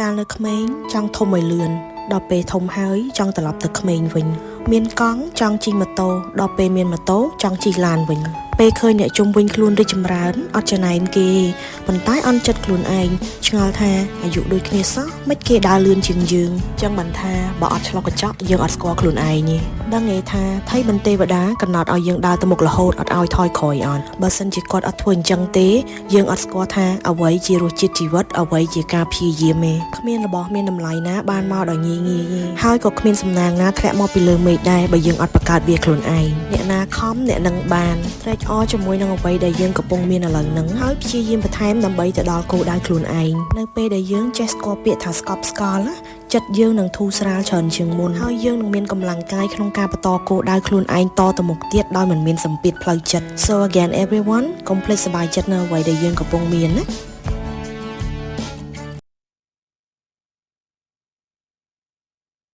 កាលនៅក្មេងចង់ធំឲ្យលឿនដល់ពេលធំហើយចង់ត្រឡប់ទៅក្មេងវិញ មានកង់ចង់ជិះម៉ូតូដល់ពេលមានម៉ូតូចង់ជិះឡានវិញ ពេលឃើញអ្នកជុំវិញខ្លួនរីកចម្រើនអត់ចំណែនគេប៉ុន្តែអន់ចិត្តខ្លួនឯងឆ្ងល់ថាអាយុដូចគ្នាសោះមិនគេដើរលឿនជាងយើងចឹងបានថាបើអត់ឆ្លុះកញ្ចក់យើងអត់ស្គាល់ខ្លួនឯងទេដឹងឯថាថៃបន្ទេវតាកំណត់ឲ្យយើងដើរទៅមុខរហូតអត់ឲ្យថយក្រោយអត់បើសិនជាគាត់អត់ធ្វើអញ្ចឹងទេយើងអត់ស្គាល់ថាអ្វីជារសជាតិជីវិតអ្វីជាការព្យាយាមទេគ្មានរបស់មានតម្លៃណាបានមកដោយងាយងាយទេហើយក៏គ្មានសំណាងណាធ្លាក់មកពីលើមេឃដែរបើយើងអត់បង្កើតវាខ្លួនឯងអ្នកណាខំអ្នកនឹងបានត្រេកអរជាមួយនឹងអ្វីដែលយើងកំពុងមានឥឡូវហ្នឹងហើយព្យាយាមបន្ថែមដើម្បីទៅដល់គោលដៅខ្លួនឯងនៅពេលដែលយើងចេះស្គាល់ពាក្យថាស្កប់ស្កល់ណាចិត្តយើងនឹងធូរស្រាលច្រើនជាងមុនហើយយើងនឹងមានកម្លាំងកាយក្នុងការបន្តគោលដៅខ្លួនឯងតទៅមុខទៀតដោយមិនមានសម្ពាធផ្លូវចិត្ត។ So again, everyone, កុំភ្លេចសប្បាយចិត្តនៅអ្វីដែលយើងកំពុងមានណា។